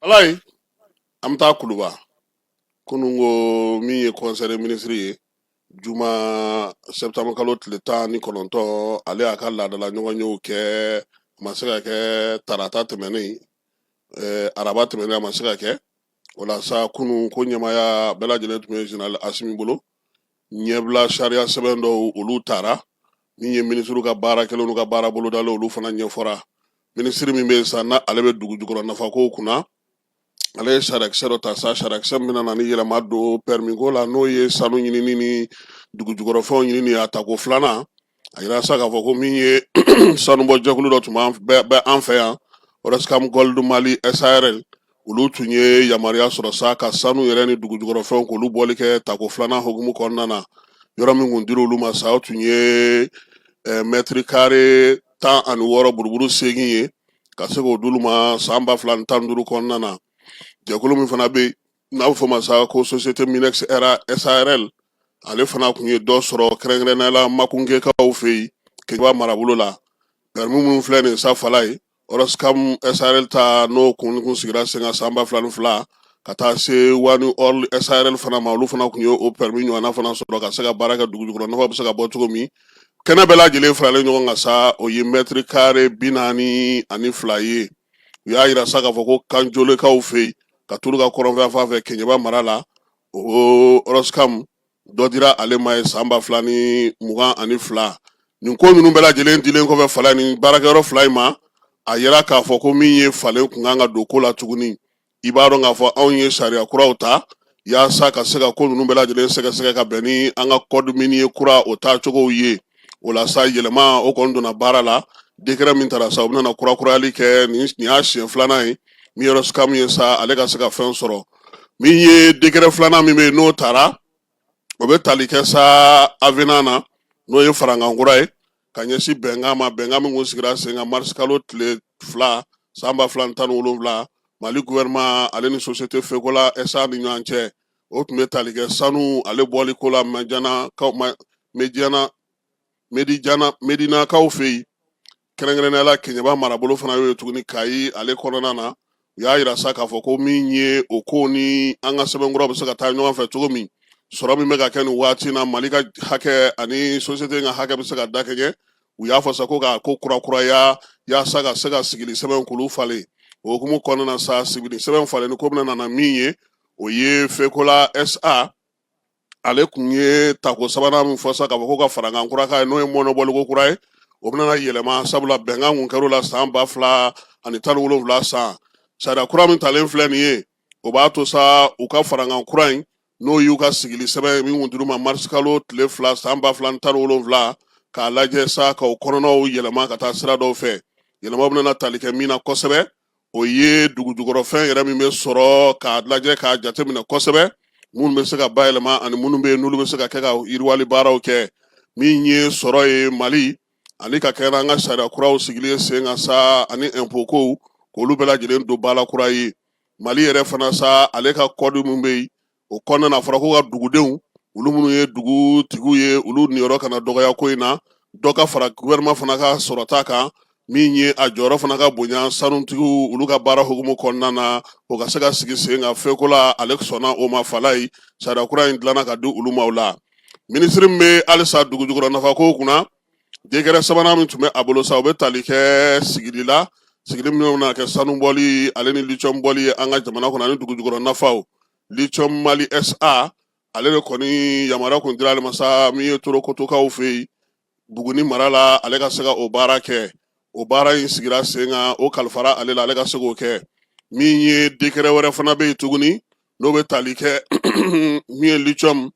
Alayi, an bɛ taa Kuluba. Kunun ko min ye conseil des ministres ye juma septembre kalo tile 19, ale y'a ka laadala ɲɔgɔnyew kɛ. A ma se ka kɛ tarata tɛmɛnen, araba tɛmɛnen, a ma se ka kɛ. O la sa, kunun ko ɲɛmaaya bɛɛ lajɛlen tun bɛ général Asimi bolo. Ɲɛbila sariya sɛbɛn dɔw, olu tara. Min ye minisiriw ka baara kɛlenw n'u ka baara bolodalen, olu fana ɲɛfɔra. Minisiri min bɛ yen sa, n'a ale bɛ dugu jukɔrɔ nafakow kunna, ale ye sariyakisɛ dɔ ta sa, sariyakisɛ min bɛna na ni yɛlɛma don permis ko la, n'o ye sanu ɲinini ni dugu jukɔrɔfɛnw ɲinini. A tako filanan, a yira sa k'a fɔ ko min ye sanubɔ jɛkulu dɔ tun bɛ an fɛ yan, Orascom Gold Mali SARL, olu tun ye yamaruya sɔrɔ sa ka sanu yɛrɛ ni dugu jukɔrɔfɛnw k'olu bɔli kɛ tako filanan hukumu kɔnɔna na. Yɔrɔ min kun dir'olu ma sa, o tun ye mètre carré 16 buruburu 8 ye, ka se k'o d'olu ma san 2015 kɔnɔna na. Jɛkulu min fana bɛ yen n'a bɛ fɔ o ma sa ko Société Minex Era SARL, ale fana tun ye dɔ sɔrɔ, kɛrɛnkɛrɛnnenya la Makunkekaw fɛ yen, Keɲeba marabolo la. Permis minnu filɛ nin sa, fala ye Orascom SARL ta, n'o kun sigira sen kan san 2002, ka taa se Wani Oil SARL fana ma, olu fana tun ye o permis ɲɔgɔnna fana sɔrɔ ka se ka baara kɛ dugu jukɔrɔ nafa bɛ se ka bɔ cogo min. Kɛnɛ bɛɛ lajɛlen faralen ɲɔgɔn kan sa, o ye mètre carré 42 ye. U y'a yira sa k'a fɔ ko Kanjolekaw fɛ yen, ka t'olu ka kɔrɔnfɛ fan fɛ Keɲeba mara la, o Orascom dɔ dira ale ma ye san 2022. Nin ko ninnu bɛɛ lajɛlen dilen kɔfɛ fala ni baarakɛyɔrɔ fila in ma, a yira k'a fɔ ko min ye falen kun kan ka don ko la tuguni. I b'a dɔn k'a fɔ anw ye sariya kuraw ta yaasa ka se ka ko ninnu bɛɛ lajɛlen sɛgɛsɛgɛ ka bɛn ni an ka code minier kura o taacogow ye. O la sa, yɛlɛma o kɔni donna baara la. Décret min tara sa, o bɛna kurakurayali kɛ. Nin y'a siɲɛ filanan ye min ye Orascom ye sa, ale ka se ka fɛn sɔrɔ. Min ye décret filanan min bɛ yen, n'o tara, o bɛ tali kɛ sa avenant na, n'o ye farankan kura ye ka ɲɛsin bɛnkan ma, bɛnkan min kun sigira sen kan marisi kalo tile 2 san 2017, Mali gouvernement ale ni société Fekola SA ni ɲɔgɔn cɛ. O tun bɛ tali kɛ sanu ale bɔli ko la Madiana Mediana Medijana Medinakaw fɛ yen, kɛrɛnkɛrɛnnenya la Keɲeba marabolo fana y'o ye tuguni, Kayi ale kɔnɔna na. U y'a yira sa k'a fɔ ko min ye o ko ni an ka sɛbɛnkuraw bɛ se ka taa ɲɔgɔn fɛ cogo min, sɔrɔ min bɛ ka kɛ nin waati na, Mali ka hakɛ ani société in ka hakɛ bɛ se ka dakɛɲɛ. U y'a fɔ sa ko k'a ko kurakuraya yaasa ka se ka sigili sɛbɛn k'olu falen. O hukumu kɔnɔna na sa, sigili sɛbɛn falenni ko bɛna na min ye, o ye Fekola SA, ale kun ye tako sabanan min fɔ sa k'a fɔ ko ka farankan kura k'a ye, n'o ye mɔnɔbɔliko kura ye. O bɛna yɛlɛma, sabula bɛnkan kun kɛr'o la san 2017 san. Sariya kura min talen filɛ nin ye, o b'a to sa u ka farankan kura in, n'o y'u ka sigili sɛbɛn min kun dir'u ma marisi kalo tile 2 san 2017, k'a lajɛ sa k'o kɔnɔnaw yɛlɛma ka taa sira dɔw fɛ. Yɛlɛma bɛna tali kɛ min na kosɛbɛ, o ye dugu jukɔrɔfɛn yɛrɛ min bɛ sɔrɔ, k'a lajɛ k'a jateminɛ kosɛbɛ, minnu bɛ se ka bayɛlɛma ani minnu bɛ yen n'olu bɛ se ka kɛ ka yiriwali baaraw kɛ. Min ye sɔrɔ ye Mali ani ka kɛ an ka sariya kuraw sigili ye sen kan sa, ani impôt kow, k'olu bɛɛ lajɛlen don ba la kura ye. Mali yɛrɛ fana sa, ale ka code min bɛ yen, o kɔnɔna na, a fɔra ko ka dugudenw, olu minnu ye dugutigiw ye, olu niyɔrɔ kana dɔgɔya ko in na, dɔ ka fara gouvernement fana ka sɔrɔta kan. Min ye a jɔyɔrɔ fana ka bonya sanutigiw olu ka baara hukumu kɔnɔna na, o ka se ka sigi sen kan. Fekola ale sɔnna o ma. Fala ye sariya kura in dilanna ka di olu ma. O la, minisiri min bɛ halisa dugu jukɔrɔ nafako kunna, décret sabanan min tun bɛ a bolo sa, o bɛ tali kɛ sigili la, sigili min bɛna kɛ sanubɔli ale ni lithium bɔli ye an ka jamana kɔnɔ ani dugu jukɔrɔ nafaw. Lithium Mali SA, ale de kɔni yamaruya kun dira ale ma sa, min ye Torokotokaw fɛ yen Buguni mara la, ale ka se ka o baara kɛ. O baara in sigira sen kan, o kalifara ale la, ale ka se k'o kɛ. Min ye décret wɛrɛ fana bɛ yen tuguni, n'o bɛ tali kɛ min ye lithium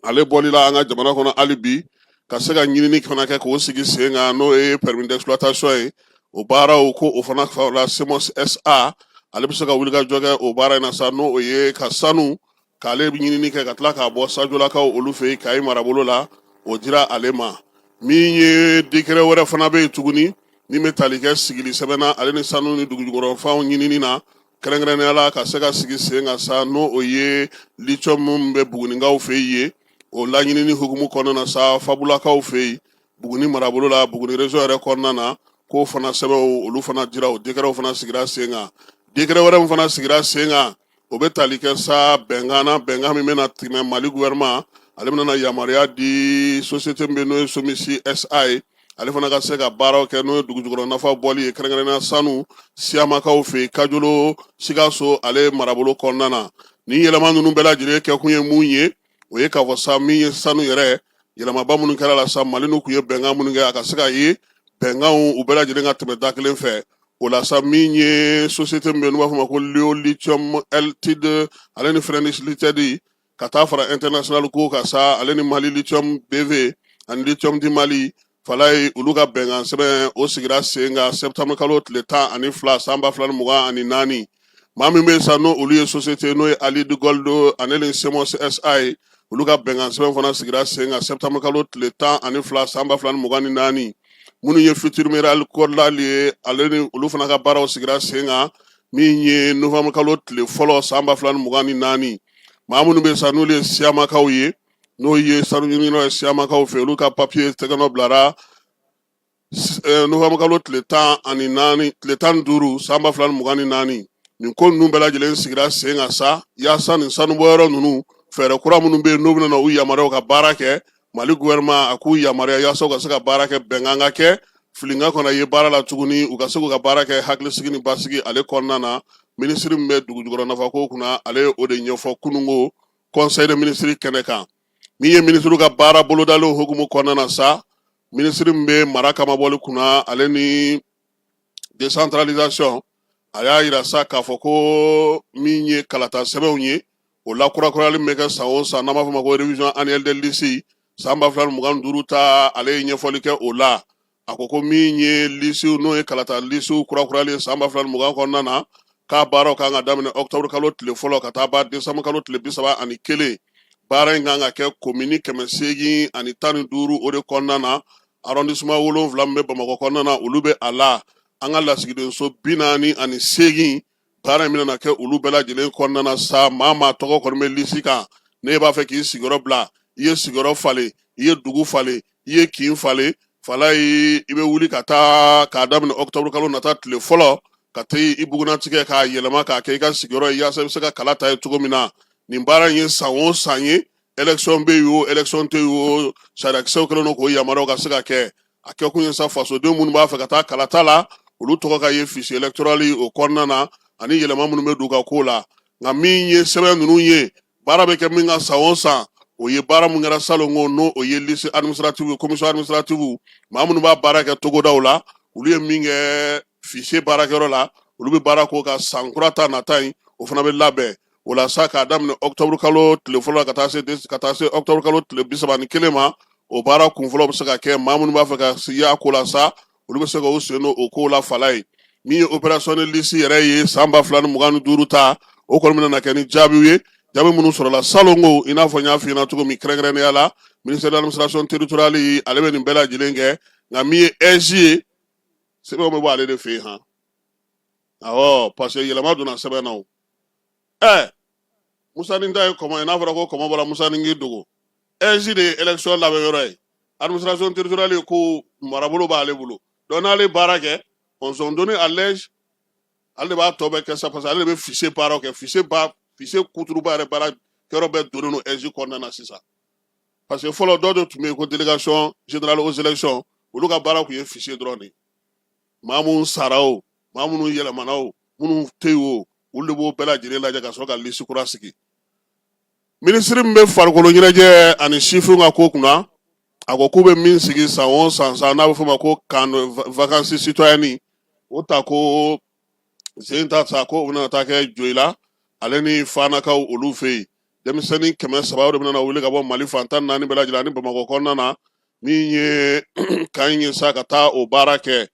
ale bɔli la an ka jamana kɔnɔ hali bi, ka se ka ɲinini fana kɛ k'o sigi sen kan, n'o ye permis d'exploitation ye. O baaraw ko o fana la, Semos SA, ale bɛ se ka wulikajɔ kɛ o baara in na sa, n'o ye ka sanu k'ale ɲinini kɛ ka tila k'a bɔ Sajolakaw olu fɛ yen Kayi marabolo la, o dira ale ma. Min ye décret wɛrɛ fana bɛ yen tuguni, min bɛ tali kɛ sigili sɛbɛn na ale ni sanu ni dugujukɔrɔfɛnw ɲinini na, kɛrɛnkɛrɛnnenya la ka se ka sigi sen kan sa, n'o o ye lithium min bɛ Bugunikaw fɛ yen, o laɲinini hukumu kɔnɔna na sa, Fabulakaw fɛ yen Buguni marabolo la, Buguni région yɛrɛ kɔnɔna na, k'o fana sɛbɛnw olu fana dira, o décretw fana sigira sen kan. Décret wɛrɛ min fana sigira sen kan, o bɛ tali kɛ sa bɛnkan na, bɛnkan min bɛna tɛmɛ Mali gouvernement ale bɛna yamaruya di société min bɛ n'o ye Somisi SA ye, ale fana ka se ka baaraw kɛ, n'o ye dugujukɔrɔ nafa bɔli ye, kɛrɛnkɛrɛnnenya sanu, Siyamakaw fɛ yen, Kajolo, Sikaso ale marabolo kɔnɔna na. Nin yɛlɛma ninnu bɛɛ lajɛlen kɛkun ye mun ye? O ye k'a fɔ sa min ye sanu yɛrɛ, yɛlɛmaba minnu kɛra la sa, Mali n'u tun ye bɛnkan minnu kɛ, a ka se ka ye bɛnkanw u bɛɛ lajɛlen ka tɛmɛ da kelen fɛ. O la sa, min ye société min bɛ yen n'u b'a fɔ ma ko Leo Lithium Ltd, ale ni French Limited, ka taa fara International ko ka sa, ale ni Mali Lithium BV ani Lithium du Mali falaye, olu ka bɛnkan sɛbɛn o sigira sen kan septembre kalo tile 12 san 2024. Maa min bɛ sa n'o olu ye société n'o ye Alid Gold ale ni Semos SA ye, olu ka bɛnkan sɛbɛn fana sigira sen kan septembre kalo tile 12 san 2024. Minnu ye Futur Mineral Kodal ye, ale ni olu fana ka baaraw sigira sen kan min ye novembre kalo tile 1 san 2024. Maa minnu bɛ sa n'olu ye Siyamakaw ye, n'o ye sanu ɲininaw ye Siyamakaw fɛ, olu ka papiye tɛgɛnɔ bilara novembre kalo tile 14, tile 15 san 2024. Nin ko ninnu bɛɛ lajɛlen sigira sen kan sa yaasa nin sanubɔyɔrɔ ninnu, fɛɛrɛ kura minnu bɛ yen n'u bɛna u yamaruya ka baara kɛ, Mali gouvernement a k'u yamaruya yaasa u ka se ka baara kɛ, bɛnkan ka kɛ, filinka kana ye baara la tuguni, u ka se k'u ka baara kɛ hakilisigi ni basigi ale kɔnɔna na. Minisiri min bɛ dugujukɔrɔ nafako kunna, ale ye o de ɲɛfɔ kununko conseil des ministres kɛnɛ kan. Min ye minisiriw ka baara bolodalenw hukumu kɔnɔna na sa, minisiri min bɛ mara kamabɔli kunna ale ni décentralisation, a y'a yira sa k'a fɔ ko min ye kalata sɛbɛnw ye, o lakurakurayali min bɛ kɛ san o san, n'an b'a fɔ ma ko révision annuelle des listes, san 2025 ta, ale ye ɲɛfɔli kɛ o la. A ko ko min ye lisiw, n'o ye kalata lisiw kurakurayali ye san 2020 kɔnɔna na, k'a baaraw kan ka daminɛ octobre kalo tile 1 ka taa ban décembre kalo tile 31. Baara in kan ka kɛ komini 815 o de kɔnɔna na. Arrondissement 7 min bɛ Bamakɔ kɔnɔna na, olu bɛ a la. An ka lasigidenso 48, baara in bɛna kɛ olu bɛɛ lajɛlen kɔnɔna na sa. Maa maa tɔgɔ kɔni bɛ lisi kan, n'e b'a fɛ k'i sigiyɔrɔ bila, i ye sigiyɔrɔ falen, i ye dugu falen, i ye kin falen, falaye, i bɛ wuli ka taa k'a daminɛ octobre kalo nata tile 1 ka taa i bugunnatigɛ k'a yɛlɛma k'a kɛ i ka sigiyɔrɔ ye, yaasa i bɛ se ka kala ta ye cogo min na. Nin baara in ye san o san ye, élection bɛ yen o, élection tɛ yen o, sariyakisɛw kɛlen don k'o yamaruyaw ka se ka kɛ. A kɛkun ye sa, fasoden minnu b'a fɛ ka taa kalata la, olu tɔgɔ ka ye fichier électoral o kɔnɔna na, ani yɛlɛma minnu bɛ don u ka ko la. Nka min ye sɛbɛn ninnu ye, baara bɛ kɛ min kan san o san, o ye baara mun kɛra salon ko, n'o o ye liste administrative, commission administrative, maa minnu b'a baara kɛ togodaw la, olu ye min kɛ fichier baarakɛyɔrɔ la, olu bɛ baara k'o kan. San kura ta nata in, o fana bɛ labɛn o la sa k'a daminɛ octobre kalo tile 1 ka taa se octobre kalo tile 31 ma. O baara kunfɔlɔ bɛ se ka kɛ. Maa minnu b'a fɛ ka y'a ko la sa, olu bɛ se ka u sen don o kow la. Fala ye min ye opération de liste yɛrɛ ye san 2025 ta, o kɔni bɛna na kɛ ni jaabiw ye, jaabi minnu sɔrɔla salon ko, i n'a fɔ n y'a f'i ɲɛna cogo min. Kɛrɛnkɛrɛnnenya la, ministère de l'administration territoriale, ale bɛ nin bɛɛ lajɛlen kɛ. Nka min ye AIGE ye, sɛbɛnw bɛ bɔ ale de fɛ yen han. Awɔ, parce que yɛlɛma donna sɛbɛn na. O Musa ni ta ye kɔmɔ ye, n'a fɔra ko kɔmɔ bɔra Musa ni k'i dogo. AIGE de ye élection labɛn yɔrɔ ye, administration territoriale ko marabolo b'ale bolo. Donc n'ale baara kɛ, on s'en donne à l'AIGE, ale de b'a tɔ bɛɛ kɛ sa, parce que ale de bɛ fichier baaraw kɛ. Fichier ba, fichier kuturuba yɛrɛ baara kɛyɔrɔ bɛɛ donnen don AIGE kɔnɔna na sisan, parce que fɔlɔ dɔw de tun bɛ yen ko délégation générale aux élections, olu ka baara tun ye fichier dɔrɔn de ye. Maa minnu sara o, maa minnu yɛlɛmana o, minnu tɛ yen o, olu de b'o bɛɛ lajɛlen lajɛ ka sɔrɔ ka lisi kura sigi. Minisiri min bɛ farikolo ɲɛnajɛ ani sifinw ka ko kunna, a ko k'u bɛ min sigi san o san sa, n'a bɛ f'o ma ko camp vacances citoyennes, o ta ko sen ta sa, ko u bɛna taa kɛ Joyila ale ni Fanakaw olu fɛ yen. Denmisɛnnin 300 o de bɛna wuli ka bɔ Mali fan 14 bɛɛ lajɛlen ani Bamakɔ kɔnɔna na, min ye camp in ye sa, ka taa o baara kɛ.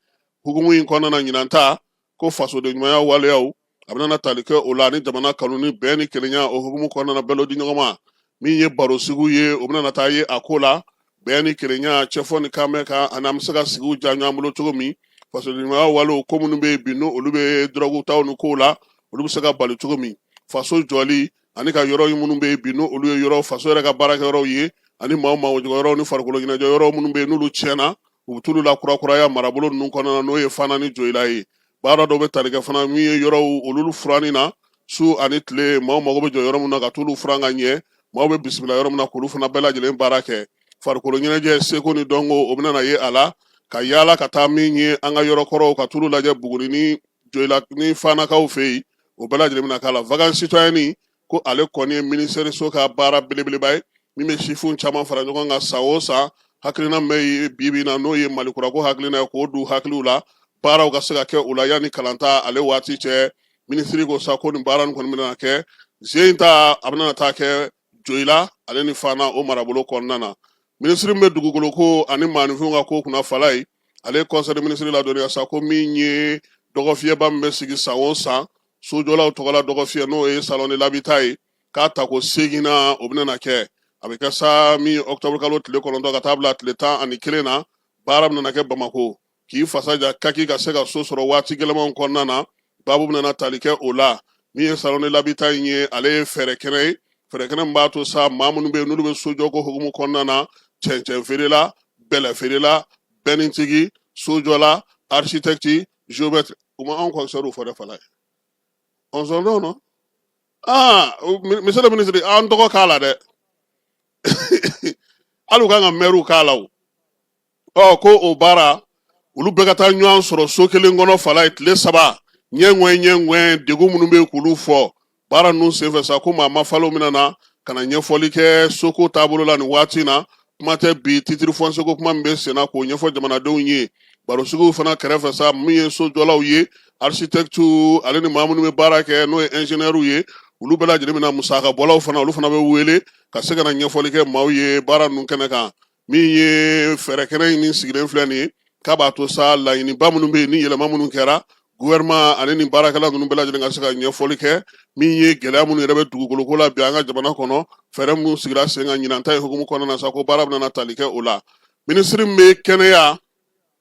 Hukumu in kɔnɔna na, ɲinan ta ko fasoden ɲumanya waleyaw, a bɛna tali kɛ o la, ani jamana kanu ni bɛn ni kelenya. O hukumu kɔnɔna na, bɛɛ di ɲɔgɔn ma, min ye barosigiw ye, o bɛna taa ye a ko la, bɛn ni kelenya, cɛfɔ ni kanbɛn kan, ani an bɛ se ka sigiw diya ɲɔgɔn bolo cogo min, fasoden ɲumanya walew, ko minnu bɛ yen bi n'o olu bɛ dɔrɔgu taw ni kow la, olu bɛ se ka bali cogo min, faso jɔli ani ka yɔrɔ minnu bɛ yen bi n'o olu ye yɔrɔ faso yɛrɛ ka baarakɛyɔrɔw ye, ani maaw mago yɔrɔw ni farikolo ɲɛnajɛ yɔrɔ minnu bɛ yen n'olu tiɲɛna, u bɛ t'olu la kurakuraya marabolo ninnu kɔnɔna na, n'o ye Fana ni Joyila ye. Baara dɔw bɛ tali kɛ fana min ye yɔrɔw olu furanni na su ani tile, maaw mago bɛ jɔ yɔrɔ min na ka t'olu furan ka ɲɛ, maaw bɛ bisimila yɔrɔ min na k'olu fana bɛɛ lajɛlen baara kɛ. Farikolo ɲɛnajɛ, seko ni dɔnko, o bɛna na ye a la, ka yaala ka taa min ye an ka yɔrɔ kɔrɔw ka t'olu lajɛ Buguni ni Joyila ni Fanakaw fɛ yen, o bɛɛ lajɛlen bɛna k'a la. Vacances citoyennes, ko ale kɔni ye minisɛri so ka baara belebeleba ye min bɛ sifinw caman fara ɲɔgɔn kan san o san. Hakilina min bɛ bi bi in na, n'o ye Malikurako hakilina ye, k'o don hakiliw la, baaraw ka se ka kɛ u la yanni kalanta ale waati cɛ. Minisiri ko sa ko nin baara nin kɔni bɛna kɛ zen in ta, a bɛna taa kɛ Joyila ale ni Fana o marabolo kɔnɔna na. Minisiri min bɛ dugukolo ko ani maaninfinw ka ko kunna, Falaye, ale ye conseil des ministres ladɔnniya sa ko min ye dɔgɔfiyɛba min bɛ sigi san o san sojɔlaw tɔgɔla dɔgɔfiyɛ, n'o ye salon de l'habitat ye, k'a tako seginna o bɛna kɛ. A bɛ kɛ sa min octobre kalo tile 9 ka taa bila tile 11 na. Baara bɛna kɛ Bamakɔ. K'i fasa ja kaki ka se ka so sɔrɔ waati gɛlɛmanw kɔnɔna na, baabu bɛna tali kɛ o la. Min ye salon de l'habitat in ye, ale ye fɛɛrɛ kɛnɛ ye, fɛɛrɛ kɛnɛ min b'a to sa maa minnu bɛ yen n'olu bɛ sojɔko hukumu kɔnɔna na, cɛncɛn feerela, bɛlɛ feerela, bɛnintigi, sojɔla, architecte, géomètre, u ma anw conseillers fɔ dɛ. Falaye, on s'en donne. Ah, monsieur le ministre, an tɔgɔ k'a la dɛ. Hali u kan ka maires k'a la o. Ɔ ko o baara, olu bɛɛ ka taa ɲɔgɔn sɔrɔ so kelen kɔnɔ, Falaye, tile 3, ɲɛ ŋwɛn ɲɛ ŋwɛn, degun minnu bɛ yen k'olu fɔ. Baara ninnu senfɛ sa, ko maa mafalew bɛna na ka na ɲɛfɔli kɛ soko taabolo la nin waati in na. Kuma tɛ bi titre foncier ko kuma min bɛ sen na, k'o ɲɛfɔ jamanadenw ye. Barosigiw fana kɛrɛfɛ sa, min ye sojɔlaw ye, architecte ale ni maa minnu bɛ baara kɛ, n'o ye ingénieur ye, olu bɛɛ lajɛlen bɛna. Musakabɔlaw fana, olu fana bɛ wele ka se ka na ɲɛfɔli kɛ maaw ye baara ninnu kɛnɛ kan. Min ye fɛɛrɛ kɛnɛ in min sigilen filɛ nin ye, k'a b'a to sa laɲiniba minnu bɛ yen ni yɛlɛma minnu kɛra, gouvernement ani nin baarakɛla ninnu bɛɛ lajɛlen ka se ka ɲɛfɔli kɛ. Min ye gɛlɛya minnu yɛrɛ bɛ dugukoloko la bi an ka jamana kɔnɔ, fɛɛrɛ minnu sigira sen kan ɲinan ta ye hukumu kɔnɔna na sa, ko baara bɛna tali kɛ o la. Minisiri min bɛ kɛnɛya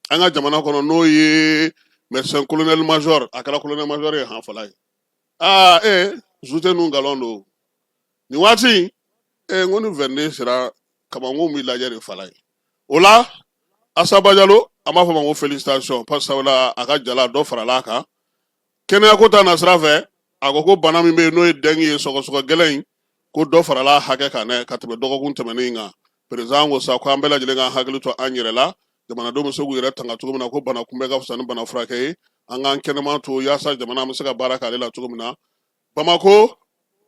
an ka jamana kɔnɔ, n'o ye médecin colonel major, a kɛra colonel major ye han, Falaye. Aa ee, zute ninnu nkalon don nin waati ee, n ko ni 22 sera, kamankunw b'i lajɛ de, Falaye. O la, Asa Bajalo, an b'a fɔ ma ko félicitation, parce que sabula a ka jala dɔ farala a kan kɛnɛyako ta nasira fɛ. A ko ko bana min bɛ yen, n'o ye dengue ye, sɔgɔsɔgɔ gɛlɛn in, ko dɔ farala a hakɛ kan dɛ ka tɛmɛ dɔgɔkun tɛmɛnen in kan. Président ko sa ko an bɛɛ lajɛlen k'an hakili to an yɛrɛ la, jamanadenw bɛ se k'u yɛrɛ tanga cogo min na, ko bana kunbɛ ka fisa ni bana furakɛ ye. An k'an kɛnɛma to yaasa jamana bɛ se ka baara k'ale la cogo min na. Bamako,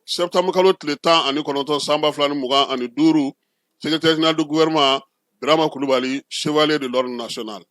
septembre kalo tile 19 san 2025, secrétaire général du gouvernement, Birama Kulubali, chevalier de l'ordre national.